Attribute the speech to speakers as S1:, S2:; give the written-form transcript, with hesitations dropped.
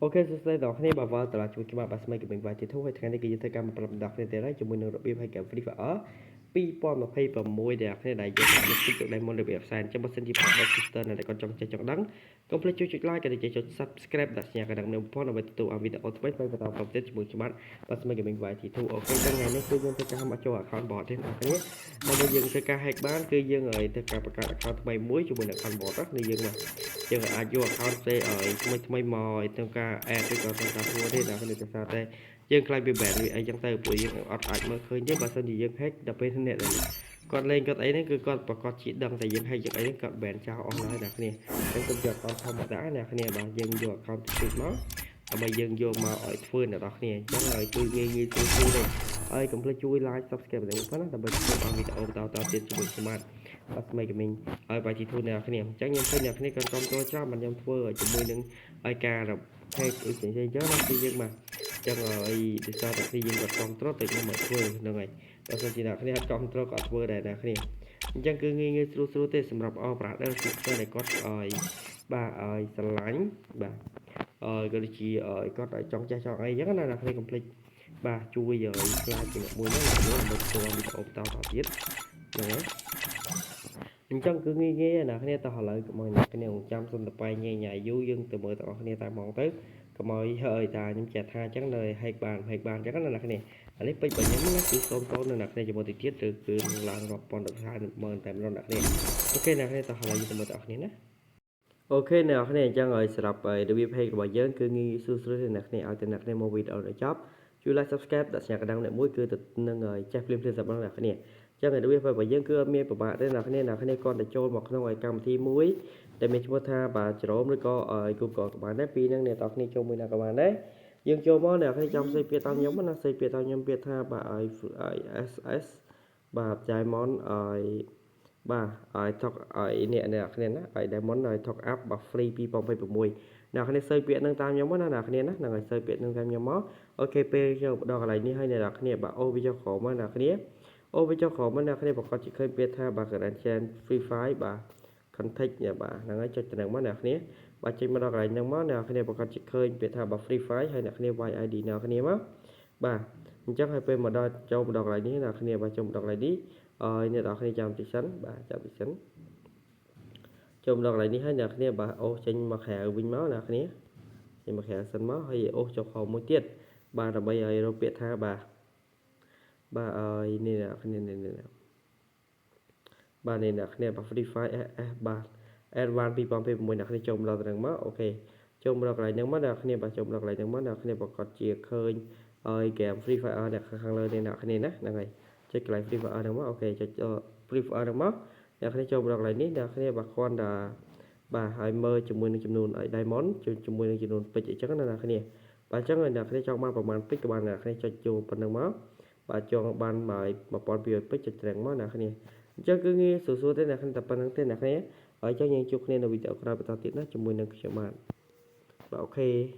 S1: OK សួស្តីដល់អ្នកគ្នាបាទវល់ត្រឡប់ជួយខ្ញុំបាទបាទស្មីកំវិញវាយទីធូហើយថ្ងៃនេះគឺយើងធ្វើការមកប្រាប់ដល់គ្នាទៀតហើយជាមួយនឹងរបៀបឲ្យ game Free Fire 2026ដែលអ្នកគ្នាដែលយកទៅទីទុក Diamond របៀបផ្សាយអញ្ចឹងបើសិនជាប្រាប់ដល់ sister នៅតែគាត់ចង់ចេះចង់ដឹងកុំភ្លេចជួយចុច like ក៏ដូចជាចុច subscribe ដាក់សញ្ញាកណ្ដឹងនៅផងដើម្បីទទួលបានវីដេអូថ្មីៗបន្តបន្តទៀតជាមួយខ្ញុំបាទបាទស្មីកំវិញវាយទីធូ OK ចឹងថ្ងៃនេះគឺយើងធ្វើការមកចូល account bot ទេអ្នកគ្នាដើម្បីយើងធ្វើការ hack បានគឺយើងឲ្យធ្វើការបង្កើត account ថ្មីមួយជាមួយនឹង account bot ណាយើងបាទយើងអាចយក account ផ្សេងឲ្យថ្មីថ្មីមកឲ្យធ្វើការ add ឬក៏ធ្វើការធ្វើទេអ្នកគ្នាដោយសារតែយើងខ្លាចវា ban វាអីចឹងទៅព្រោះយើងអត់អាចមើលឃើញទេបើសិនជាយើង hack ដល់ពេលអ្នកដែលគាត់លេងគាត់អីហ្នឹងគឺគាត់ប្រកាសជាដឹងតែយើង hack យើងអីហ្នឹងគាត់ ban ចោលអស់ហើយអ្នកគ្នាអញ្ចឹងកុំយក account ធម្មតាអ្នកគ្នាបាទយើងយក account ទីមកដើម្បីយើងយកមកឲ្យធ្វើអ្នកនរគ្នាអញ្ចឹងឲ្យជួយងាយងាយស្រួលស្រួលទេហើយកុំភ្លេចជួយ like subscribe ទាំងផងណាដើម្បីទទួលបានវីដេអូបន្តៗទៀតជាមួយខ្ញុំបាទបាទស្មីកមីងហើយបាយទីធូអ្នកនរគ្នាអញ្ចឹងខ្ញុំឃើញអ្នកគ្នាគាត់គ្រប់គ្រងច្រើនបាទខ្ញុំធ្វើជាមួយនឹងឲ្យការ hack អីផ្សេងៗអញ្ចឹងណាគឺយើងបាទចឹងអីដោយសារតែគ្នាយើងគាត់គ្រប់គ្រងតែខ្ញុំមកធ្វើហ្នឹងហើយបើសិនជាអ្នកគ្នាអត់គ្រប់គ្រងក៏អត់ធ្វើដែរអ្នកគ្នាអញ្ចឹងគឺងាយងាយស្រួលស្រួលទេសម្រាប់ all brother sister ដែលគាត់ឲ្យបាទឲ្យស្រឡាញ់បាទឲ្យក៏ដូចជាឲ្យគាត់ឲ្យចង់ចេះចង់អីអញ្ចឹងណាអ្នកគ្នាកុំភ្លេចបាទជួយឲ្យខ្លាចជាអ្នកមួយហ្នឹងដើម្បីទទួលវីដេអូបន្តតទៀតហ្នឹងហើយអញ្ចឹងគឺងាយងាយណាគ្នាតោះឥឡូវកុំឲ្យអ្នកគ្នាចាំសុំតបែញញ៉ៃយូរយើងទៅមើលទាំងអស់គ្នាតាមហ្មងទៅកុំឲ្យហើយតាខ្ញុំចេះថាអញ្ចឹងនៅ hack បាន hack បានអញ្ចឹងណាអ្នកគ្នាអានេះពេជ្ររបស់ខ្ញុំណាគឺសូមតូននៅអ្នកគ្នាជាមួយទៅទៀតឬគឺនឹងឡើងរាប់ពាន់ដល់ម៉ឺនតែម្ដងអ្នកគ្នា OK អ្នកគ្នាតោះឥឡូវយើងទៅមើលទាំងអស់គ្នាណា OK អ្នកនរគ្នាអញ្ចឹងឲ្យសម្រាប់របៀប hack របស់យើងគឺងាយស្រួលស្រួលទេអ្នកគ្នាឲ្យតែអ្នកគ្នាមកវីដេអូដល់ចប់ជួយ like subscribe ដាក់សញ្ញាកណ្ដឹងអ្នកមួយគឺទៅនឹងចេះភ្លាមភ្លាមសម្រាប់អ្នកគ្នាចឹងរបៀបរបស់យើងគឺអត់មានពិបាកទេអ្នកគ្នាអ្នកគ្នាគ្រាន់តែចូលមកក្នុងឯកម្មវិធីមួយដែលមានឈ្មោះថាបាទ Chrome ឬក៏ Google ក៏បានដែរពីរហ្នឹងអ្នកនរគ្នាចូលមួយណាក៏បានដែរយើងចូលមកអ្នកគ្នាចាំសេពាក្យតាមខ្ញុំណាសេពាក្យតាមខ្ញុំពាក្យថាបាទឲ្យ SS បាទ Diamond ឲ្យបាទឲ្យ top ឲ្យអ្នកអ្នកគ្នាណាឲ្យ Diamond ឲ្យ top up បាទ free 2026អ្នកគ្នាសើពាក្យហ្នឹងតាមខ្ញុំណាអ្នកគ្នាណាហ្នឹងហើយសើពាក្យហ្នឹងតាមខ្ញុំមក OK ពេលចូលដល់កន្លែងនេះហើយអ្នកគ្នាបាទអូវាចុះក្រោមមកអ្នកគ្នាអូវាចុះក្រោមមកអ្នកគ្នាប្រកាសជាឃើញពាក្យថាបាទ Current Chain Free Fire បាទ contact បាទហ្នឹងហើយចុចទៅនឹងមកអ្នកគ្នាបាទចេញមកដល់កន្លែងហ្នឹងមកអ្នកគ្នាប្រកាសជាឃើញពាក្យថាបាទ Free Fire ហើយអ្នកគ្នា YID អ្នកគ្នាមកបាទអញ្ចឹងហើយពេលមកដល់ចូលមកដល់កន្លែងនេះអ្នកគ្នាបាទចូលមកដល់កន្លែងនេះឲ្យអ្នកនរគ្នាចាំតិចសិនបាទចាំតិចសិនចូលមកដល់កន្លែងនេះហើយអ្នកគ្នាបាទអូសចេញមកក្រៅវិញមកអ្នកគ្នាចេញមកក្រៅសិនមកហើយអូសចុះក្រោមមួយទៀតបាទដើម្បីឲ្យរកពាក្យថាបាទបាទឲ្យនេះអ្នកគ្នានេះនេះបាទនេះអ្នកគ្នាបាទ Free Fire SS បាទ Advance 2026អ្នកគ្នាចូលមកដល់ត្រឹងមក OK ចូលមកដល់កន្លែងហ្នឹងមកអ្នកគ្នាបាទចូលមកដល់កន្លែងហ្នឹងមកអ្នកគ្នាប្រកាសជាឃើញឲ្យ game Free Fire អ្នកខាងលើនេះអ្នកគ្នាណាហ្នឹងហើយចុចកន្លែង Free Fire ហ្នឹងមក OK ចុច Free Fire ហ្នឹងមកអ្នកគ្នាចូលមកដល់កន្លែងនេះអ្នកគ្នាបាទគ្រាន់តែបាទហើយមើលជាមួយនឹងចំនួនឲ្យ Diamond ជាមួយនឹងចំនួនពេជ្រអីចឹងណាអ្នកគ្នាបាទអញ្ចឹងអ្នកគ្នាចង់បានប្រហែលពេជ្រក៏បានអ្នកគ្នាចុចចូលប៉ុណ្្នឹងមកបាទចង់បាន1200ពេជ្រចុចត្រឹងមកអ្នកគ្នាអញ្ចឹងគឺងាយស្រួលទេអ្នកគ្នាតែប៉ុណ្្នឹងទេអ្នកគ្នាហើយអញ្ចឹងយើងជួបគ្នានៅវីដេអូក្រោយបន្តទៀតណាជាមួយនឹងខ្ញុំបាទបាទ OK។